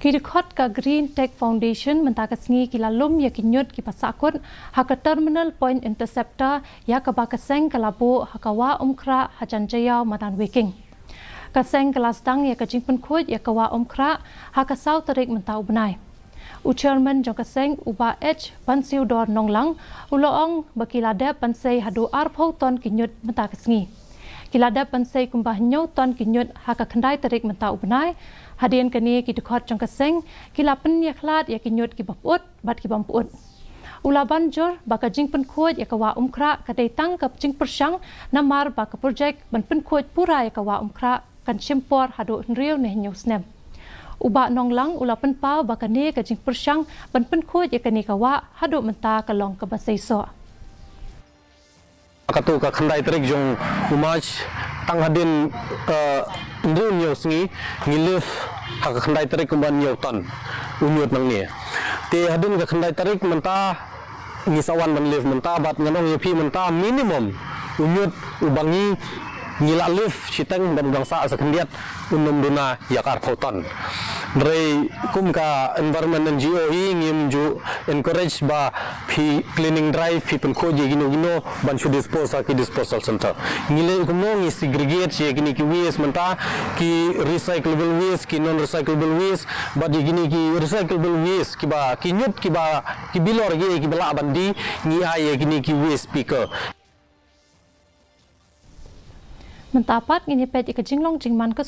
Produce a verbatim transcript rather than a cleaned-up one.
Ki dkhot ka Green Tech Foundation mynta ka sngi ki la lum ïa ki ñiut kiba sahkut ha ka Terminal Point Interceptor ïa kaba ka seng ka la buh ha ka Wah Umkhrah ha Janjaïaw madan Weiking. Ka seng ka la sdang ïa ka jingpynkhuid ïa ka Wah Umkhrah ha ka saw tarik mynta u bnai. U chairman jong ka seng u Bah H Bansiewdor Nonglang u la ong ba ki la dep ban sei haduh arphew ton ki ñiut mynta ka sngi. Ki la dep ban sei kumba hynñiew ton ki ñiut ha ka khyndai tarik mynta u bnai. Hadien kane ki dkhot jong ka seng ki la pynïakhlad ïa ki ñiut kiba pyut bad kiba ym pyut. U la ban jur ba ka jingpynkhuid ïa ka Wah Umkhrah ka dei tang ka jingpyrshang namar ba ka projek ban pynkhuid pura ïa ka Wah Umkhrah kan shim por haduh hynriew ne hynñiew snem. U Bah Nonglang u la pynpaw ba kane ka jingpyrshang ban pynkhuid ïa kane ka wah haduh mynta ka long kaba seisoh. Katto ka khyndai tarik jong u March, tang hadien, eh, hynriew hynñiew sngi ngi lift ha ka khyndai tarik kumba hynñiew ton u ñiut nangne. Te hadien ka khyndai tarik mynta ngi sa wan ban lift mynta bad ngan ong ïa phi mynta minimum u ñiut uba ngi ngi la lift shiteng bad u dang sah sa khyndiat un ym duna ïa ka arphew ton. Hynrei kum ka environment N G O hi ngim ju encourage ba phi cleaning drive phi pynkhuid ïa kino kino ban shu dispose ha ki disposal center. Ngi leh kumno ngi segregate ïa kine ki waste mynta ki recyclable waste ki non recyclable waste bad ïa kine ki recyclable waste kiba ki ñiut kiba ki bilor ki kiba lah ban die ngi ai ïa kine ki waste picker. Mynta pat ngin ïa peit ïa ka jinglong jingman ka